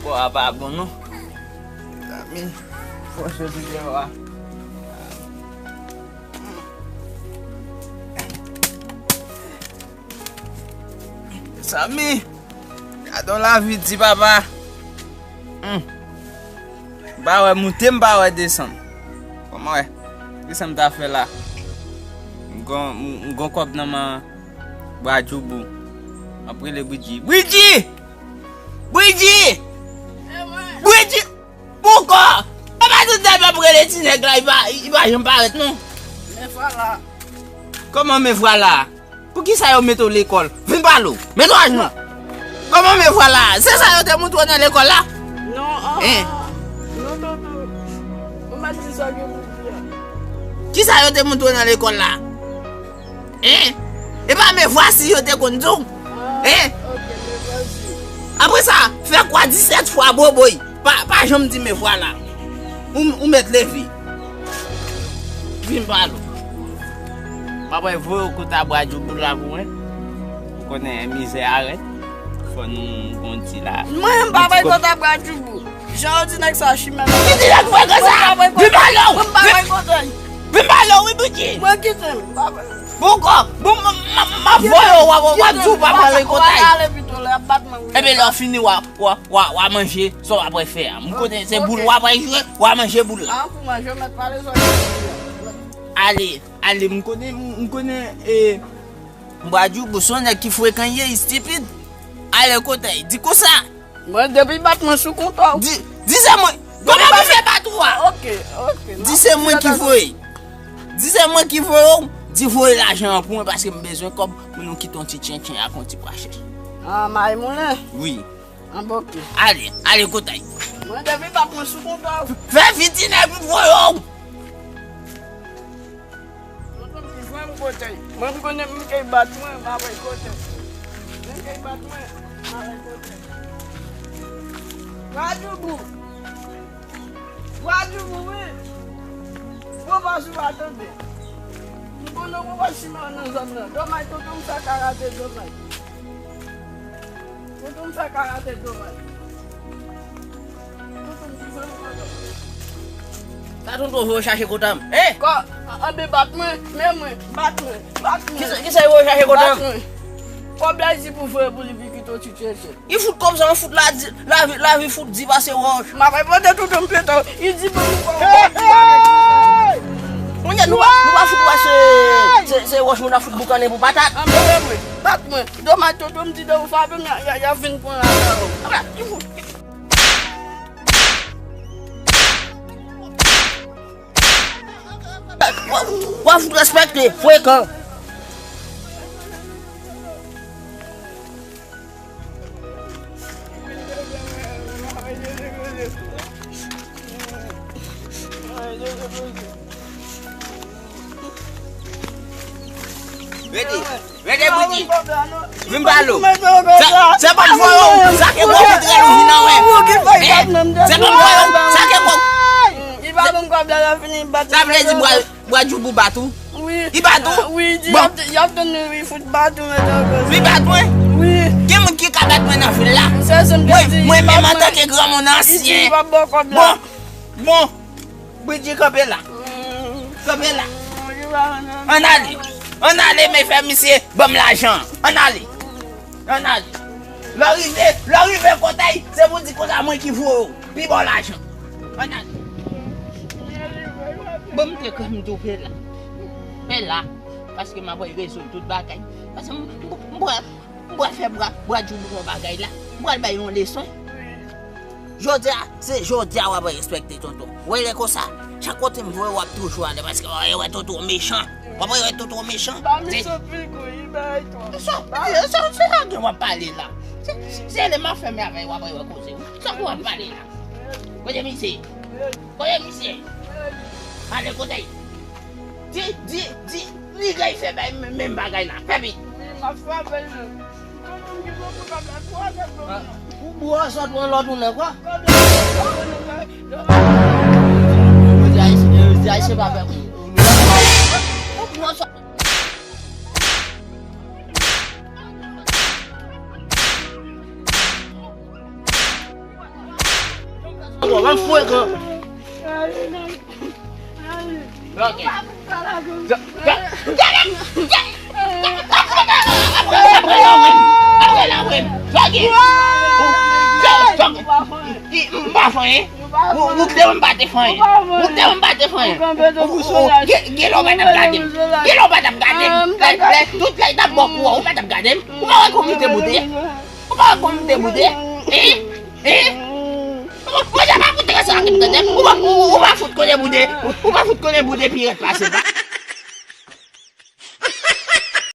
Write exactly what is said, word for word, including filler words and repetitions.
Bò a pa bon non. Mezanmi, fò soti deyò a. Mezanmi, gade yon lavi di papa. Hmm. M pa wè moute, m pa wè desann. Kòman wè? Kisa m ta fè la? M gon, m, m gon kòb nan men Bradjoubou. M ap rele Bridji. Bridji! Bridji! Bridji! Poukò? E pa tout tan m ap rele ti nèg la, li pa, li pa janm parèt non. Me voilà. Kòman me voilà? Poukisa yo mete w lekòl? Vin pale w. Mete w ajenou. Kòman me voilà? Se sa yo te montre w nan lekòl la? Non, ah, hein? Ah. Non, non, non. Ou mèt di sa gen pou di a. Kisa yo te montre w nan lekòl la? Hein? E pa me voici yo te konn di w? Ah, hein? Ok, me voici. Apre sa, fè kwa disèt fwa boboy. Pa, pa janm di me voilà. Ou, ou mèt leve. Vin pale w. M ap voye w kote a Bradjoubou la pou mwen. Ou konnen mizè a rèd. Fò nou gon ti la. Mwen, m pa voye kote a Bradjoubou. Jan w di nèg sa chimè la. Ki ti nèg frekan sa? Vin pale w. Mwen pa voye kote. Vin pale w, wi, Bridji. Mwen kite m. Poukò? Bon, m, m, m, m ap voye w, w ap, w ap di w pa pale kote. W ale pito, lè y ap bat mwen, wi. Epi lè w fini, w a, w a, w a, w a manje sa w ap fè a. M konnen se boul w ap jwe, w a manje boul la. Ah, pou manje, w mèt pale sa w di a. Ale, ale, m konnen, m konnen, e, Bradjoubou se yon nèg ki frekan ye, estipid. Ale kote, di konsa. Mwen, depi bat mwen sou kontwa w. Di, di se mwen. Kòman mwen fè bat ou a? Ok, ok. Di se mwen ki voye. Di se mwen ki voye w. Di voye lajan an pou mwen paske m bezwen kòb pou nou kite yon ti tchentchen ak yon ti pwa chèch. Ah, may moulen. Wi. Ah, bon, ok. Ale, ale kote. Mwen, depi bat mwen sou kontwa w. Fè vit, ti nèg, m voye w. Tonton, m jwenn kote. Mwen, m konnen m kay bat mwen, m pa wè kote. M kay bat mwen, m pa wè kote. Bradjoubou. Bradjoubou, wi. Pwofèt ou pa tande. M konnen ou pa chimè nan zòn nan. Domaj, tonton, m fè karate, domaj. Tonton, m fè karate, domaj. Sa tonton voye chache kòb la. Hein? Kò, anben bat mwen, men mwen, bat mwen, bat mwen. Kisa, kisa yo voye chache kòb la? Bat mwen. Kòb la di pou voye pou li vin kite w ti tchentchen. Li fout kòb sa, fout la di, lavi, lavi fout di pase wòch. M ap repoze tonton m pete w. Li di pou m voye. Kounye a nou pa, nou pa fout wè se, se, se wòch moun ap fout boukannen pou patat. Anben men mwen, bat mwen. Domaj tonton m di de ou frape m, y a, y a, y a vin pran la. W ap fout respekte, frekan. Rete. Rete, Bridji. Vin pale w. Sa, sa pa voye w. Sa ke bon kontre nou vin anwè. Sa pa voye w. Sa ke bon. Li pa bon kòb la, la fini bat. Sa vle di Bradjoubou bat ou? Wi. Li bat ou? Wi, di y ap, y ap tann li fout bat ou, mèt anko. Li bat mwen? Wi. Gen moun ki ka bat mwen nan vil la? Mwen, mwen menm antanke granmoun ansyen. Bon, bon. Bridji, kanpe la. Kanpe la. Ann ale. Ann ale, men fè misye ban m lajan. Ann ale. Ann ale. Lè w rive, lè w rive kote l, se pou di konsa mwen ki voye w. Pi ba w lajan. Ann ale. Bon, m te kwè m tou pe la. Pe la. Paske m ap rezoud tout bagay. Paske m, m, m, m pral fè Bra, Bradjoubou yon bagay la. M pral bay yon leson. Jodi a, se jodi a w ap respekte tonton. Wè lè konsa, chak kote m voye w ap toujou ale paske w ap wè tonton mechan. W ap wè tonton mechan. Ba misye pigou, li bay twa. Sa, sa, sa, sa gen w ap pale la. Se, se, se lè m ap fèmen avè w, w ap wè koze. Sa w ap pale la. Kote misye? Kote misye? Ale kote? Di, di, di, li gay fè bay menm, menm bagay la. Fè vit. Wi, m ap frape l. Ou, ou sot pran lòt ou nan kwa? Yo di Ayisyen, yo di Ayisyen pa fè kou. Ou pran sot. Ban m foure gwo. M pa fè anyen. Ou, ou te wè m pa te fè anyen. Ou te wè m pa te fè anyen. Ou, ou, ou, gen, gen lè w pa t ap gade m. Gen lè w pa t ap gade m. Lè, lè, tout lè y t ap bò kou a, ou pa t ap gade m. Ou pa wè kòm m te boude? Ou pa wè kòm m te boude? Hein? Hein? Mwen, mwen pa fout konnen sa ki m tande. Ou pa, ou, ou pa fout konnen boude. Ou pa fout konnen boude pi rèd pase pa.